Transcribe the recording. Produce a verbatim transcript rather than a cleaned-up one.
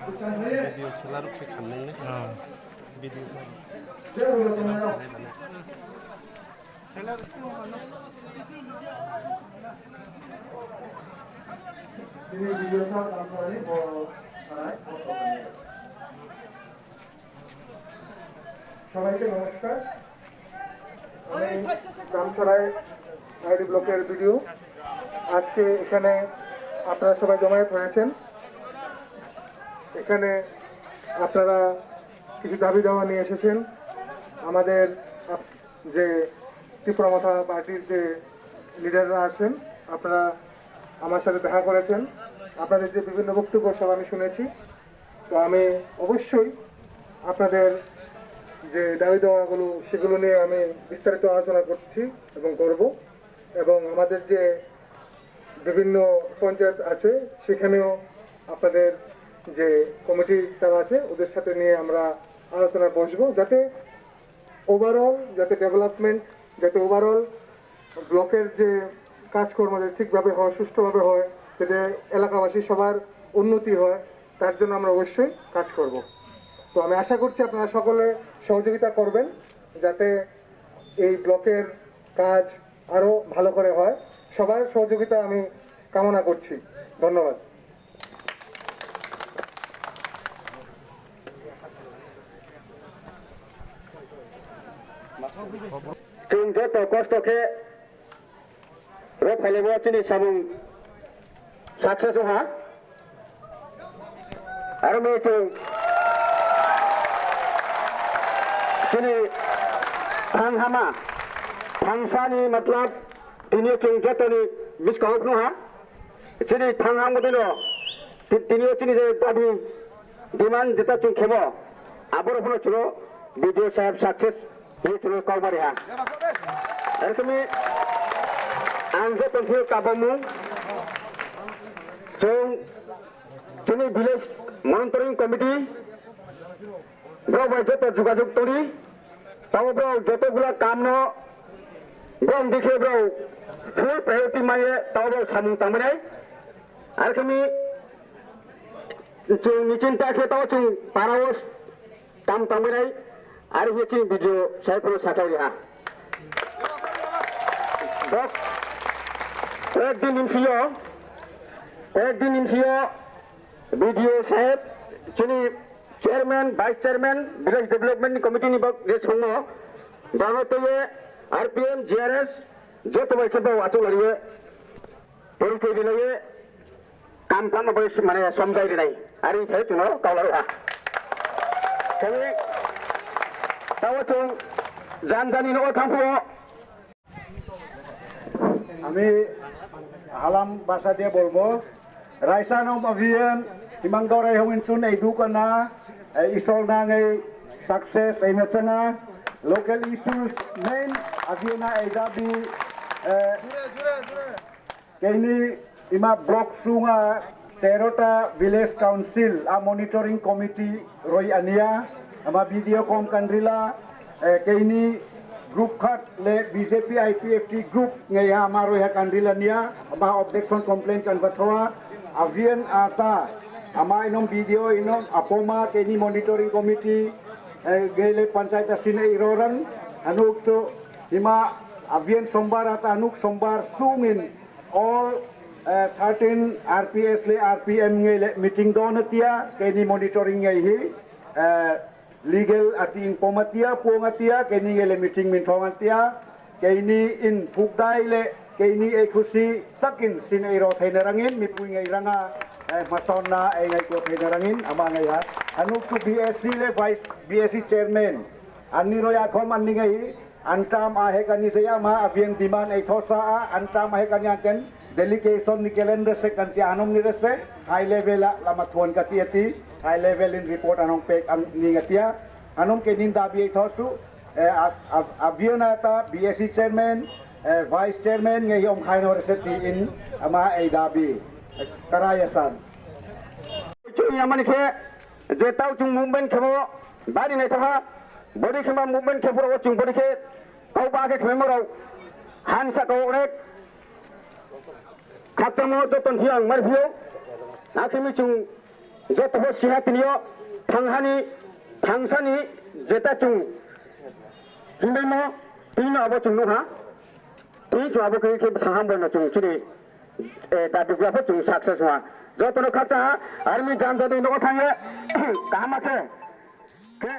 Video khela rok khe khamnai le. Video. Sini video sa, langsung ini, bo, sarai, bo, sarai. সবাইকে নমস্কার। আমি রামছড়াই আইডি ব্লকের বিডিও। আজকে এখানে আপনারা সবাই জমায়েত হয়েছেন। এখানে আপনারা কিছু দাবি দাওয়া নিয়ে এসেছেন। আমাদের আপ-, যে ত্রিপুরা মথা পার্টির যে লিডাররা আছেন, আপনারা আমার সাথে দেখা করেছেন। আপনাদের যে বিভিন্ন বক্তব্য সব আমি শুনেছি। তো আমি অবশ্যই আপনাদের যে দাবি দাওয়াগুলো, সেগুলো নিয়ে আমি বিস্তারিত আলোচনা করছি এবং করব। এবং আমাদের যে বিভিন্ন পঞ্চায়েত আছে, সেখানেও আপনাদের যে কমিটি যারা আছে, ওদের সাথে নিয়ে আমরা আলোচনা বসবো, যাতে ওভারঅল যাতে ডেভেলপমেন্ট, যাতে ওভারঅল ব্লকের যে কাজকর্ম যাতে ঠিকভাবে হয়, সুষ্ঠুভাবে হয়, যাতে এলাকাবাসী সবার উন্নতি হয়, তার জন্য আমরা অবশ্যই কাজ করব। তো আমি আশা করছি আপনারা সকলে সহযোগিতা করবেন, যাতে এই ব্লকের কাজ আরও ভালো করে হয়। সবার সহযোগিতা আমি কামনা করছি। ধন্যবাদ। Chwng joto kosto khe rw phailaibo chini samung success wngha. Aro mui chwng chini thang hama, thangsani matlab tini chwng jotoni bwskango phunukha. Chini thang hangbo dino, ti-, tini o chini je dabi demand jeta chwng khebo, aboro phano chwng B D O saheb success hinwi chwng kok bari ha. Aro tumi ang je tongphio kabamung chwng chini village monitoring committee borok bai joto jogajog tongdi, tamo borok joto gula kamno borok dikhe borok full priority manye tamo borok samung tangmani. Arkami chwng ni chinta khe tamo chwng parao tam tangmani, ari khe chini video sai phano sathai ha. Bok koyek din ni sio, koyek din ni sio video saheb chini chairman, vice chairman, village development committee ni bok je songno bano toye R P M, G R S joto bai khe bo achuk lariye. Porichoi rilaiye kam kamo bai mane somjai rinai. Ari sai chwngno kaularo ha. Kami tao chwng jan jani no thangphuo. Ami halam basa de bolbo. Raisa nom avian himang dorai hongin chun ei dukana, ei isol nang ei success ei mechana. Local issues main aviana ei dabi, eh, Keini ima block sunga terota village council a monitoring committee roi ania, ama video kom kanrila, eh, keini group khat le B J P I P F T group ngai ha ama roi ha kanrila nia, ama objection complaint kan bathoa, avian ata, ama inom video inom apoma keini monitoring committee, eh, gele panchayat asin ei rorang, anuk cho ima avian sombar ata anuk sombar sungin All, eh, thirteen R P S le R P M nge le meeting do na tia, keini monitoring nge hi, eh, legal ati in poma tia, puong atia, keini nge le meeting min thong atia, keini in pukdai le, keini e khusi takin sin e ro thaina rangin, mi pui nge ranga, eh, masonna e ngai ko thaina rangin, ama ngai ha. Anuk su B S C le vice B S C chairman, anni roi akhom anni ngai hi, Antam ahekani se ama avian demand ei thosa a antam ahekani anten delegation ni calendar se kanti anom ni rese high level a lama thuan kati ati high level in report anong pek ang ni ngatia anom ke nin dabi ei thosu, eh, a, a, avian ata B S C chairman, eh, vice chairman nge yom khai no rese ti in ama ei dabi, eh, karaya san. Chuni amani khe Je tau chwng movement khemo bari naithokha, body khema movement khe phuru o chwng body khe kok ba khe khemo rok han saka o onek khakchangmo joto thiyang mar phiyok, akhimi chwng Joto bo siha tini o thanghani, thangsani jeta chwng hinbaimo tini no abo chwng nukha. Tini chwng abo khe khe thangham bono chwng chini, eh, dabi gura pho chwng success wngya. Joto no khakcha ha, army jam jodi nogo thangya, kaham khe. Khe